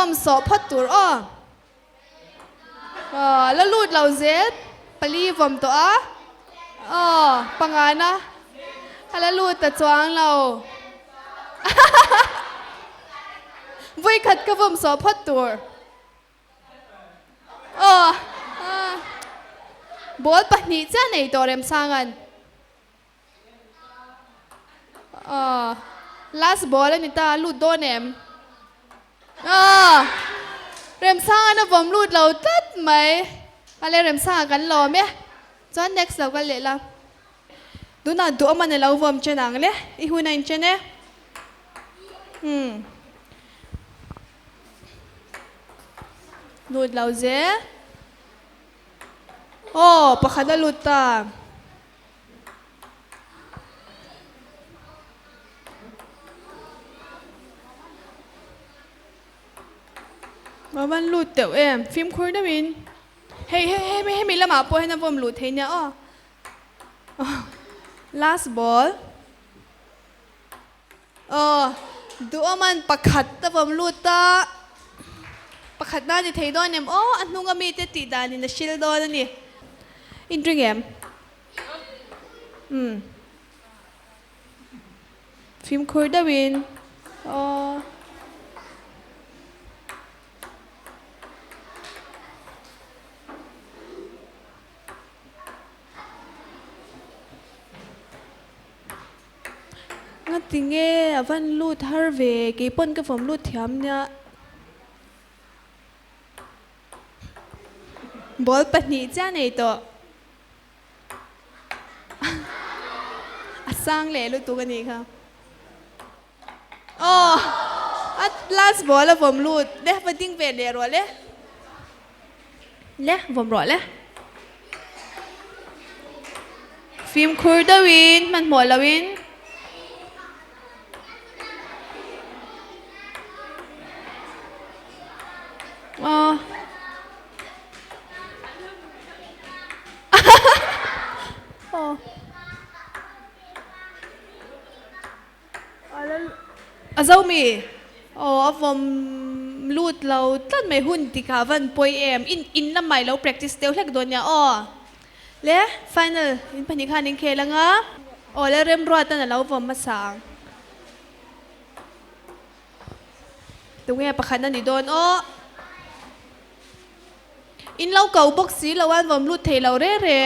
vawm sawh phawt tur aw. Aw la lut lo zel pali vawm tawh a. Aw pangana a la lut ta chuang lo. Vui khat ka vawm sawh phawt tur. Aw ball pahnih chiah nei tawh Remsanga'n. Aw last ball a ni ta lut dawn em? Aw Remsanga na vawm lut lo tlat mai. Ale Remsanga kan lawm e. Chuan next lo kal leh la. Tunah duhawm a ni lo vawm chen ang le. I hun a inchen e. Umm. Lut lo zel. Aw pakhat a lut ta. A van lut teuh em fimkhur deuhin hei hei hei hemi lamah pawh hian a vawm luh thei nia aw last ball aw duhawman pakhat a vawm lut a pakhat na ni thei dawn em aw a hnunga mite tih danin a hril dawn a ni in ring em. Umm fimkhur deuhin aw. Ngati nge a van lut har ve keipawn ka vawm lut thiam nia. Ball pahnih chiah nei tawh. A sang leh lutuk a nih kha. Aw a last ball a vawm lut le va ding ve leh rawh le. Le vawm rawh le. Fimkhur deuhin hmanhmawh loin. Aw. Aw. A zo mi? Aw a vawm lut lo tlat mai hun tikah van pawi em in in lamah i lo practice deuh hlek dawn nia aw. Le final in pahnih khan in khel anga aw le remruat an a lo vawm hmasa ang. Tunge pakhat a ni dawn aw. In lo ko bawk si lo an vawm lut thei lo re re.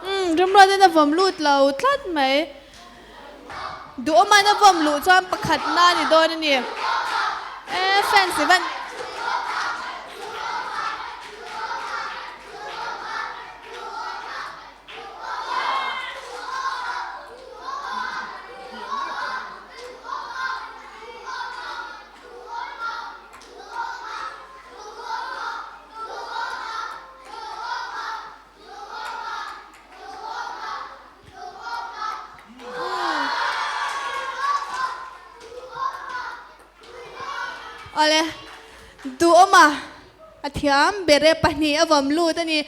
Umm Remruat in a vawm lut lo tlat mai. Duhawman a vawm luh chuan pakhat na a ni dawn a ni. E fans i van. Awle, Duhawma a thiam ber e, pahnih a vawm lut a ni.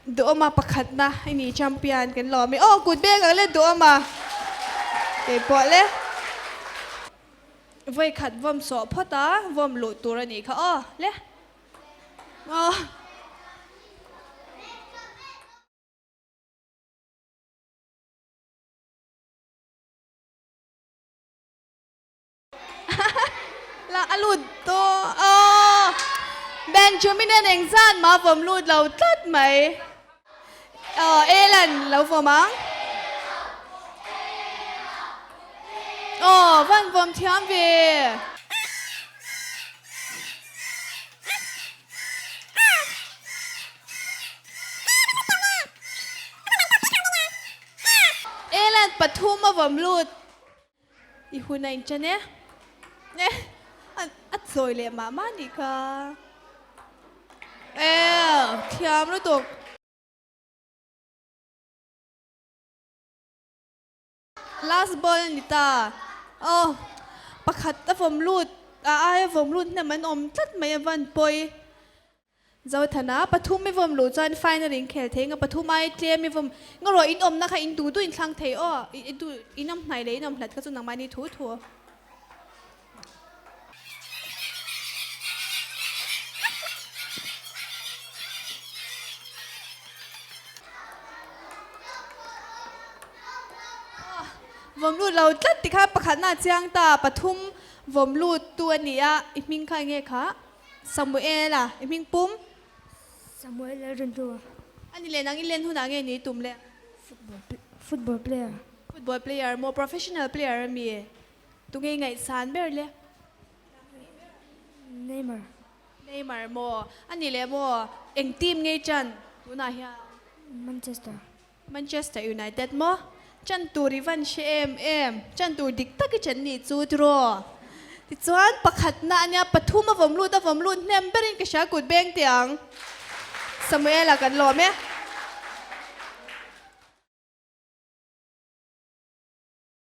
Duhawma pakhatna i ni champion kan lawm e. Aw, kut beng ang le Duhawma. Keipawh le. Vawikhat vawm sawh phawt a, vawm luh tur a nih kha aw le. Aw. La a lut tawh aw. Benjamin hian engzat mah vawm lut lo tlat mai. Aw Elan lo vawm ang. Aw van vawm thiam ve. Elan pathum a vawm lut. I hun a inṭan e. E, a chawi leh mah mah nih kha. E, thiam lutuk. Last ball a ni ta. Aw, pakhat a vawm lut, a aia vawm lut hnem an awm tlat mai a van pawi. Zothana, Pathum i vawm luh chuan final in khel thei nga pathum ai tlem i vawm nga rawh in awmna kha in duh duh in thlang thei aw, i duh in awm hnai leh in awm hlat kha chu nangmahni thu thu. Vawm lut lo tlat tikha pakhatna a chiang ta, pathum vawm lut tu a ni a, i hming kha enge kha? Samuel a, i hming pum? Samuel Lalrinhlua. A ni leh nang i len hunah nge ni i tum le? Football player. Football player maw? Professional player a mi? Tunge i ngaihsan ber le? Neymar. Neymar maw? A ni leh maw? Eng team nge i chan tunah hian? Manchester. Manchester United maw? Chan tur i van hre em em? Chan tur dik tak i chan nih chu tiraw? Tichuan pakhatna a nia pathum a vawm lut a vawm lut hnem berin ka hria kut beng teh ang. Samuel-a kan lawm e.